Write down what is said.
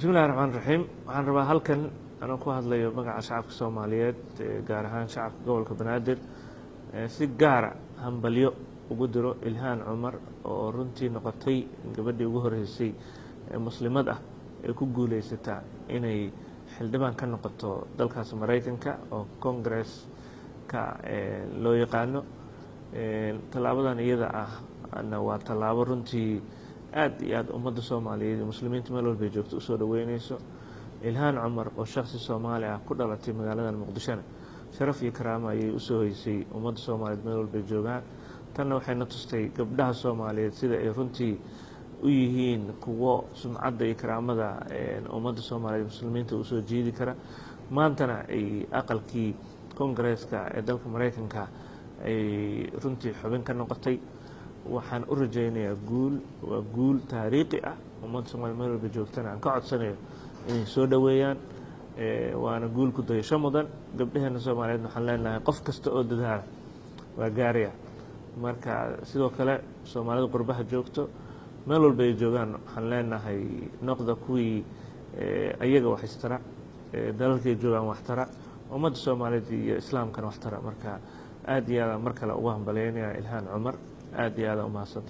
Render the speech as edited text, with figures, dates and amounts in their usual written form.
Bismillahi raxmaan raxiim. Waxaan rabaa halkan anoo ku hadlayo magaca shacabka Soomaaliyeed, gaar ahaan shacabka gobolka Banaadir, si gaara hambalyo ugu diro Ilhaan Cumar oo runtii noqotay gabadhii ugu horeysay ee muslimad ah ee ku guuleysataa inay xildhibaan ka noqoto dalkaas Maraykanka oo Congress-ka loo yaqaano. Tallaabadan iyada ah na waa tallaabo runtii aad iyo aad ummadda Soomaaliyeed iyo muslimiinta meel walbay joogto usoo dhaweyneyso. Ilhaan Cumar oo shaksi Soomaali ah ku dhalatay magaalada Muqdishona sharaf iyo karaamo ayay usoo hoysay ummadda Soomaaliyeed meel walbay joogaan. Tanna waxay na tustay gabdhaha Soomaaliyeed sida ay runtii u yihiin kuwo sumcadda iyo karaamada ummadda Soomaaliyeed, muslimiinta usoo jiidi kara. Maantana ay aqalkii Congaresska ee dalka Maraykanka ay runtii xubin ka noqotay. Waxaan u rajaynayaa guul, waa guul taariikhi ah. Ummadda Soomaliya meel walba joogtana aan ka codsanayo inay soo dhoweeyaan, waana guul ku dayasho mudan. Gabdhaheena Soomaaliyeed waxaan leenahay qof kasta oo dadaala waa gaaraya. Marka sidoo kale Soomaalida qurbaha joogto meel walba ay joogaan waxaan leenahay noqda kuwii ayaga wax istara, dalalkay joogaan wax tara, ummadda Soomaaliyeed iyo islaamkana wax tara. Marka aad iyo aadaan mar kale ugu hambalyeynaya Ilhaan Cumar, aad iyo aadaan umahadsanta.